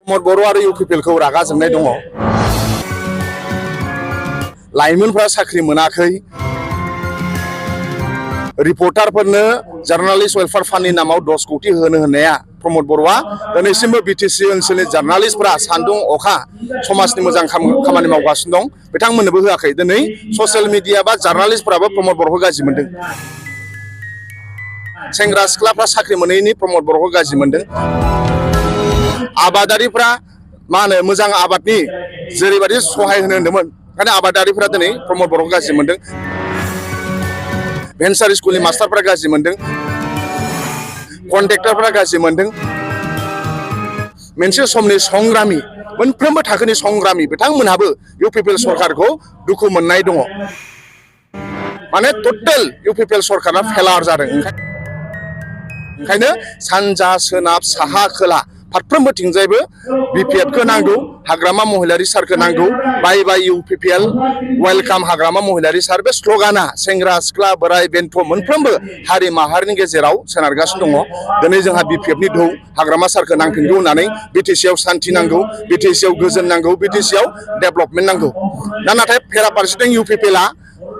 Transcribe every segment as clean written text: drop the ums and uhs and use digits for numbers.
प्रमद बर' आरो इउपिपिएलखौ रागा जोंनाय दङ। लाइमोनफ्रा साख्रि मोनाखै, रिपर्टारफोरनो जार्नालिस्ट वेलफेयार फान्डनि नामाव 10 कोटि होनो होननाया प्रमद बर'आ दिनैसिमबो बिटिसि ओनसोलनि जार्नालिस्टफोरा सान्दुं अखा समाजनि मोजां खामानि मावगासिनो दं, बिथांमोननोबो होआखै। दिनै ससियेल मिडिया बा जार्नालिस्टफोराबो प्रमद बर'खौ गाज्रि मोनदों। सेंग्रा सिख्लाफ्रा साख्रि मोनैनि प्रमद बर'खौ गाज्रि मोनदों। आबादारिफ्रा मा होनो मोजां आबादनि जेरैबायदि सहाय होनो होनदोंमोन, ओंखायनो आबादारिफ्रा दिनै प्रमद बर'खौ गाज्रि मोनदों। भेन्सार स्कुलनि मास्टारफ्रा गाज्रि मोनदों, कन्ट्रेक्टरफ्रा गाज्रि मोनदों। मोनसे समनि संग्रामि, मोनफ्रोमबो थाखोनि संग्रामि बिथांमोनहाबो इउपिपिएल सरकारखौ दुखु मोननाय दङ। माने टटेल इउपिपिएल सरकारा फेलार जादों। ओंखायनो सानजा सोनाब साहा खोला फारफ्रोमबोथिंजायबो बिपिएफखौ नांगौ, हाग्रामा महिलारि सारखौ नांगौ। बाय बाय इउपिपिएल, वेलकाम हाग्रामा महिलारि सार, बे स्ल'गाना सेंग्रा सिख्ला बोराय बेन्थ मोनफ्रोमबो हारि माहारिनि गेजेराव सोनारगासिनो दङ। दिनै जोंहा बिपिएफनि धौ हाग्रामा सारखौ नांफिनगौ होननानै बिटिसिआव सान्थि नांगौ, बिटिसिआव गोजोन नांगौ, बिटिसिआव डेभेलपमेन्ट नांगौ। नाथाय फेराफारसेथिं इउपिपिएलआ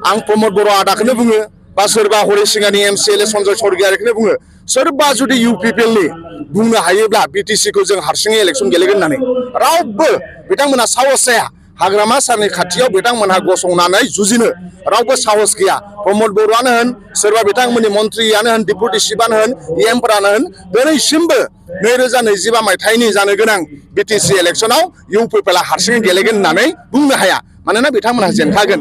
आं प्रमद बर' आदाखौनो बुङो बा सोरबा हरिसिंगानि एमसिएलए सन्जय सरगियारिखौनो बुङो, सोरबा जुदि इउपिपिएलनि बुंनो हायोब्ला बिटिसिखौ जों हारसिङै इलेक्सन गेलेगोन होननानै रावबो बिथांमोनहा साहस जाया। हाग्रामा सारनि खाथियाव बिथांमोनहा गसंनानै जुजिनो रावबो साहस गैया। प्रमद बर'आनो होन, सोरबा बिथांमोननि मन्थ्रियानो होन, डिपुटि चिफआनो होन, इएमफोरानो होन, दिनैसिमबो 2025 मायथाइनि जानो गोनां बिटिसि इलेक्सनाव इउपिपिएलआ हारसिङै गेलेगोन होननानै बुंनो हाया। मानोना बिथांमोनहा जेनखागोन।